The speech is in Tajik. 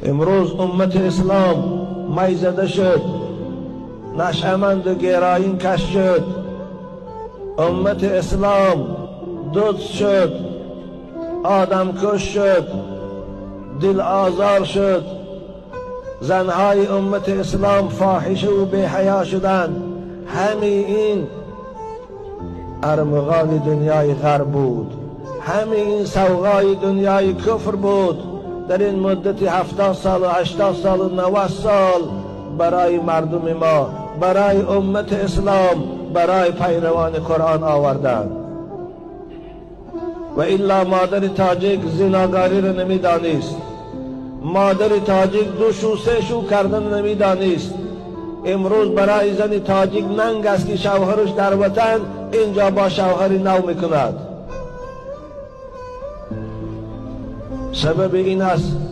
Имрӯз уммати ислом майзада шуд, нашъаманду героинкаш шуд. Уммати ислом дузд шуд, одамкуш шуд, дилозор шуд. Занҳои уммати ислом фоҳишаву беҳаё шуданд. Ҳамаи ин армуғони дунёи ғарб буд, ҳамаи ин савғои дунёи куфр буд. Дар ин муддати 70 солу 80 солу 90 сол барои мардуми мо, барои уммати ислом, барои пайравони Қуръон оварданд. Ва илло модари тоҷик зиногариро намедонист, модари тоҷик ду шу се шу кардан намедонист. Имрӯз барои зани тоҷик нанг аст, ки шавҳараш дар ватан инҷо бо шавҳари нав мекунад. Сабаби ин аст.